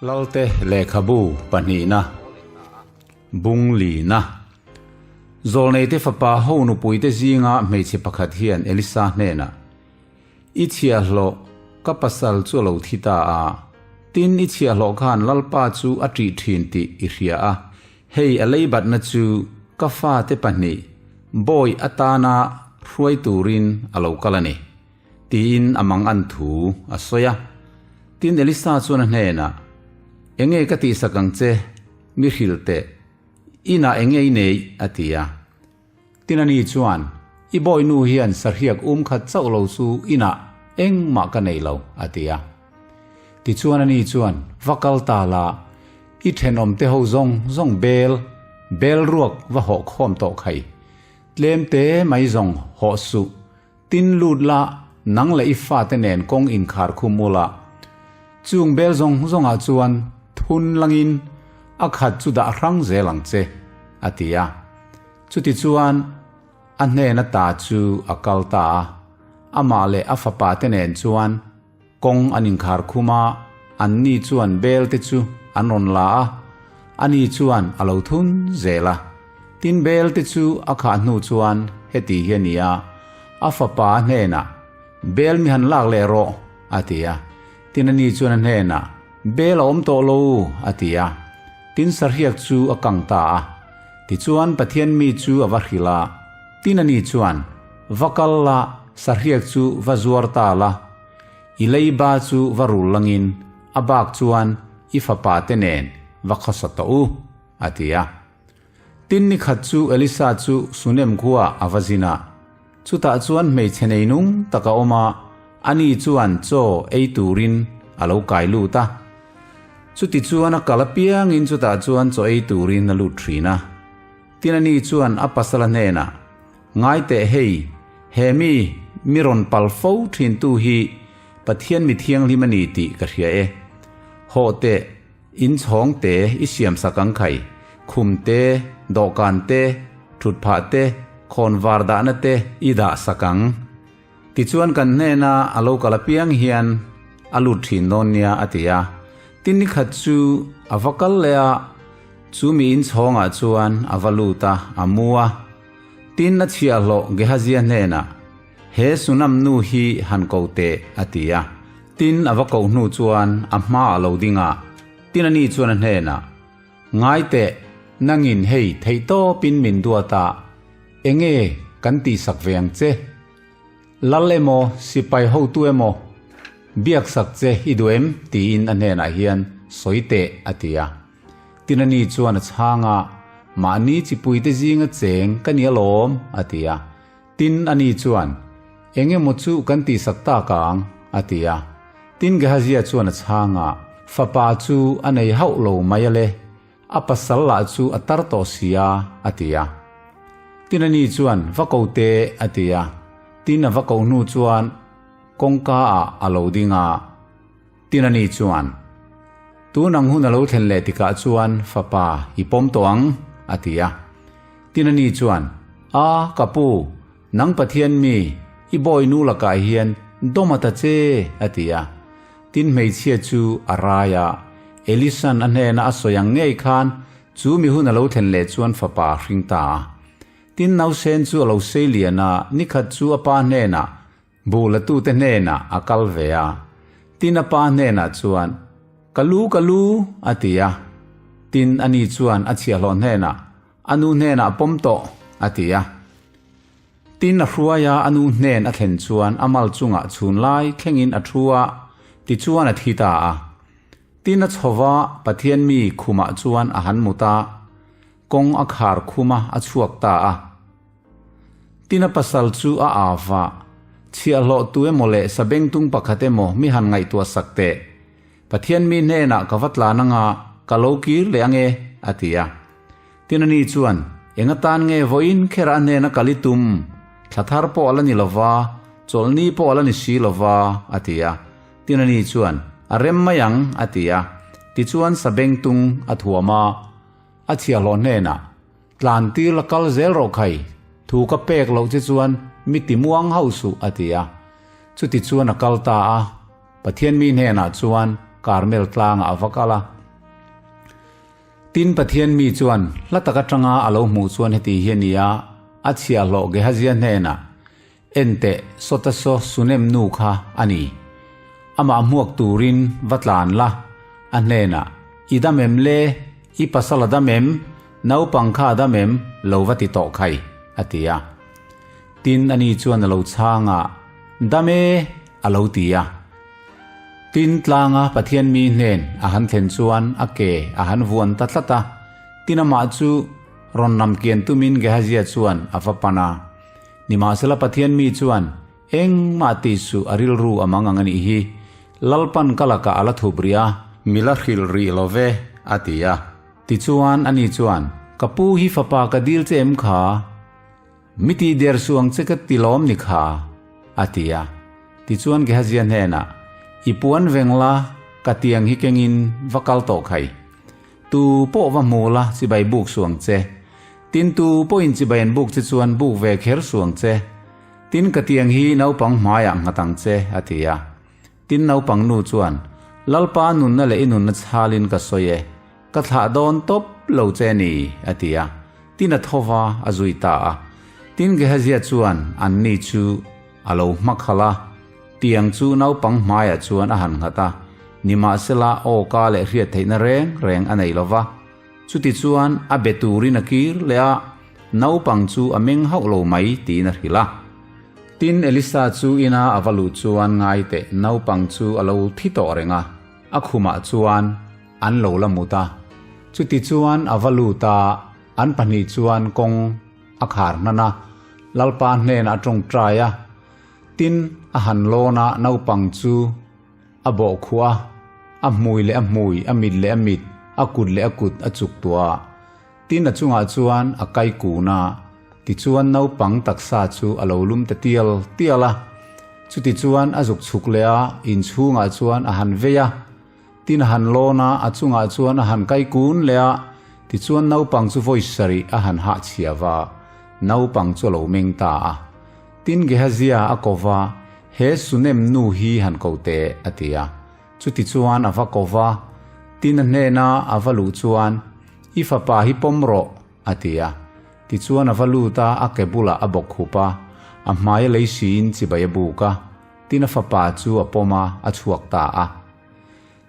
Lalte lehkhabu pahnihna bung lina. Zawlneite fapa ho nupuite zinga hmeichhe pakhat hian Elisa hnenah, I chhiahhlawh, ka pasal chu a lo thi ta a, tin i chhiahhlawh khan Lalpa chu a ṭih ṭhin tih i hria a, hei a leibatna chu ka fate pahnih bawi atana hruai turin a lo kal a ni. Tiin a mang an thu a sawi a. Tin Elisa chuan a hnenah, Enge ka tihsak ang che, mi hrilh teh, inah enge i neih? a ti a. Tin ani chuan, I bawinu hian sahriak um khat chauh lo chu inah engmah ka nei lo, a ti a. Tichuan ani chuan, Va kal ta la, i thenawmte ho zawng zawng bel, bel ruak va hawh khawm tawh khai. Tlem te mai zawng hawh suh, Tin lut la, nang leh i fate nen kawng inkhar khum ula. Chung bel zawng zawngah chuan thun langin a khat chu dah hrang zel ang che, a ti a. Chutichuan, a hnena ta chu a kal ta a, amah leh a fapa te nen chuan kawng an inkhar khum a, anni chuan bel te chu an rawn la a, ani chuan a lo thun zel a. Tin bel te chu a khah hnu chuan heti hi a ni a, a fapa a hnenah, Bel mi han lak leh rawh, a ti a. Tin ani chuan a hnenah, Bel a awm tawh lo, a ti a. Tin sahriak chu a kang ta a. Tichuan Pathian mi chu a va hrilh a. Tin ani chuan, Va kal la, sahriak chu va zuar ta la. I leiba chu va rul langin a bak chuan i fapa te nen va khawsa tawh u, a ti a. Tin ni khat chu Elisa chu Sunem khua a va zin a. Chutah chuan hmeichhe nei nung tak a awm a, ani chuan chaw ei turin a lo kai lut a. Chutichuan a kal apiangin chutah chuan chaw ei turin a lut thin a. Tin ani chuan a pasala hnenah, Ngai teh hei, he mi mi rawn pal fo thintu hi Pathian mi thianghlim a ni tih ka hria e. Hawh teh, in chhawng te i siam sak ang khai, khum te, dawhkan te, thutphah te, khawn var dahna te i dah sak ang. Tichuan kan hnena a lo kal apiang hian a lut thin dawn nia a ti a. Tin ni khat chu a va kal leh a, chu mi inchhawngah chuan a va lut a, a mu a. Tin a chhiahhlawh Gehazia hnenah, He Sunam nu hi han ko teh, a ti a. Tin a va koh hnu chuan a hmaah lo ding a. Tin ani chuan a hnenah, Ngai teh, nangin hei theihtawpin min duat a, enge kan tihsak ve ang che? Lal emaw, sipai hotu emaw, biaksak che i duh em? tiin a hnenah hian sawi teh, a ti a. Tin ani chuan a chhang a, Mahni chipuite zinga cheng ka ni alawm, a ti a. Tin ani chuan, Eng emaw chu kan tihsak tak ang, a ti a. Tin Gehazia chuan a chhang a, Fapa chu a nei hauh lo mai ale, a pasal lah chu a tar tawh si a, a ti a. Tin ani chuan, Va ko teh, a ti a. Tin a va ko hnu chuan kawngka ah a lo ding a. Tin ani chuan, Tun ang hun a lo thlen leh tikah chuan fapa i pawm tawh ang, a ti a. Tin ani chuan, A, ka pu, nang Pathian mi, i bawi nu lakah hian dawm a ta che, a ti a. Tin hmeichhia chu a rai a, Elisan a hnena a sawi ang ngei khan chu mi hun a lo thlen leh chuan fapa a hring ta a. Tin nausen chu a lo sei lian a, nikhat chu a pa hnenah Buh latute hnenah a kal ve a, tin a pa hnenah chuan, Ka lu, ka lu, a ti a. Tin, ani chuan a chhiahhlawh hnenah, A nu hnenah pawm tawh, a ti a. Tin, a hruaia a nu hnen a thlen chuan a mal chungah chhun lai thlengin a thu a, tichuan a thi ta a. Tin, a chhova Pathian mi khumah chuan a han mut a, kawng a khar khum a, a chhuak ta a. Tin a pasal chu a av a, Chhiahhlawh tu emaw leh sabengtung pakhat emaw mi han ngaihtuah sak teh. Pathian mi hnenah ka va tlan anga ka lo kir leh ange, a ti a. Tin ani chuan, Eng atan nge vawiin kher a hnena kal i tum? Thla thar pawh a la ni lova, chawlhni pawh a la ni si lova, a ti a. Tin ani chuan, A rem mai ang, a ti a. Tichuan sabengtung a thuam a, a chhiahhlawh hnenah, Tlan tir la kal zel rawh khai, thu ka pek loh che chuan mi ti muang hauh suh a ti a. Chuti chuan a kal ta a, Pathian mi hnenah chuan Karmel tlangah a va kal a. Tin, Pathian mi chuan hla tak atanga a lo hmuh chuan heti hi a ni a, a chhiahhlawh Gehazia hnenah, En teh, sawta saw Sunem nu kha a ni. Amah hmuak turin va tlan la, a hnenah, I dam em le? I pasal a dam em? Naupang kha a dam em? Lo va ti tawh khai, a ti a. Tin, ani chuan a lo chhang a, Dam e, a lo ti a. Tin, tlanga Pathian mi hnen a han thlen chuan a ke a han vuan ta tlat a. Tin, amah chu rawn lam kian tumin Gehazia chuan a va pan a. Nimahsela Pathian mi chuan, Engmah tih suh a rilru a mang ang a nih hi. Lalpan ka lakah a la thup rih a. Mi la hrilh rih lo ve, a ti a. Tichuan ani chuan, Ka pu hi fapa ka dil che em kha? Mi tih der suh ang che ka ti lawm ni kha? a ti a. Tichuan Gehazia hnenah, I puan veng la, ka tiang hi kengin va kal tawh khai. Tu pawh va hmu la, chibai buk suh ang che. Tin tu pawhin chibai an buk che chuan buk ve kher suh ang che. Tin ka tiang hi naupang hmaiah nghat ang che, a ti a. Tin naupang nu chuan, Lalpa nunna leh i nunna chhalin ka sawi e, ka thlah dawn tawp lo che ni, a ti a. Tin a tho va, a zui ta a. Tin Gehazia chuan anni chu a lo hma khalh a, tiang chu naupang hmaiah chuan a han nghat a, nimahsela awka leh hriat theihna reng reng a nei lo va. Chutichuan a be turin a kir leh a, naupang chu a meng hauh lo mai tiin a hrilh a. Tin, Elisa chu ina a va luh chuan ngai teh naupang chu a lo thi tawh reng a, a khumah chuan an lo la mut a. Chutichuan a va lut a, an pahnih chuan kawng a khar hnan a, Lalpa hnenah a tawngtai a. Tin, a han lawn a, naupang chu A bawh khuh a, a hmui leh a hmui, a mit leh a mit, a kut leh a kut a chuk tuah a. Tin a chungah chuan a kai kun a, tichuan naupang taksa chu a lo lum ta tial tial a. Chutichuan a zuk chhuk leh a, inchhungah chuan a han vei a. Tin a han lawn a, a chungah chuan a han kai kun leh a, tichuan naupang chu vawi sarih a han hahchhia va, naupang chu a lo meng ta a. Tin Gehazia a ko va, He Sunem nu hi han ko teh, a ti a. Chutichuan a va ko va, tin a hnena a va luh chuan, I fapa hi pawm rawh, a ti a. Tichuan a va lut a, a ke bulah a bawk khup a, a hmai a lei siin chibai a buk a, tin a fapa chu a pawm a, a chhuak ta a.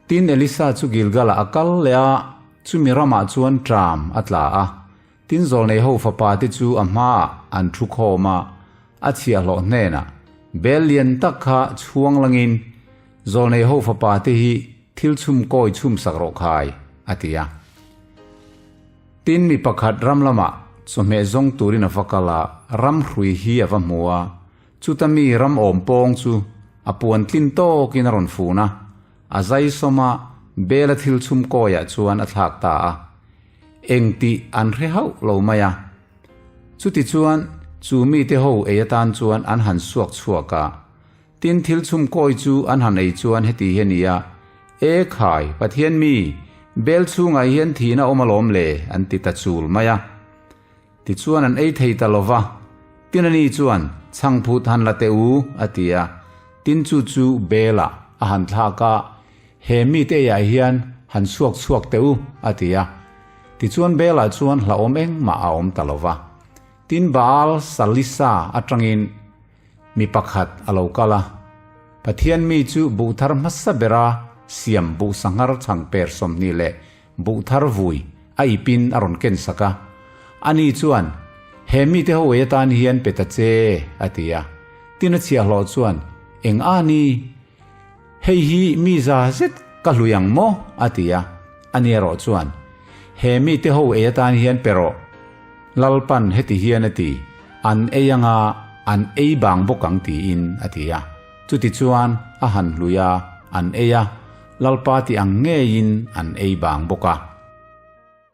Tin Elisa chu Gilgal-ah a kal leh a, chumi ramah chuan ṭam a tla a. Tin zawlnei ho fapa te chu a hmaah an thu khawm a, a chhiahhlawh hnenah, Bel lian tak kha chhuang langin zawlnei ho fapa te hi thil chhum kawi chhum sak rawh khai, a ti a. Tin mi pakhat ram lamah chawhmeh zawng turin a va kal a, ram hrui hi a va hmu a, chuta mi ram awm pawng chu a puan tlin tawkin a rawn fun a, a zai sawm a, bela thil chhum kawiah chuan a thlak ta a. Eng tih an hre hauh lo mai a. Chutichuan, chu mite ho ei atan chuan an han suak chhuak a. Tin, thil chhum kawi chu an han ei chuan heti hi a ni a, E khai, Pathian mi, bel chhungah hian thihna awm alawm le, an ti ta chul mai a. Tichuan an ei thei ta lo va, tin ani chuan, Chhangphut han la teh u, a ti a. Tin chu chu Bela a han thlak a, He mite eiah hian han chhuak chhuak teh u, a ti a. Tichuan Bela chuan hlauhawm engmah a awm ta lo va. Tin Baal Salisa atangin mi pakhat a lo kal a. Pathian mi chu buh thar hmasa bera siam buh sanghar chhangper 20 leh Buh thar vui a ipin a rawn ken sak a. Ani chuan, He mite ho ei atan hian pe ta che, a ti a. Tin a chhiahhlawh chuan, Eng a ni? Hei hi mi za zet ka hlui ang maw? a ti a. Ani erawh chuan, He mite ho ei atan hian pe rawh. Lalpan heti hian a ti, An ei anga an ei bang bawk ang tiin a ti a. Chutichuan a han hlui a, an ei a. Lalpa ti ang ngeiin an ei bang bawk a.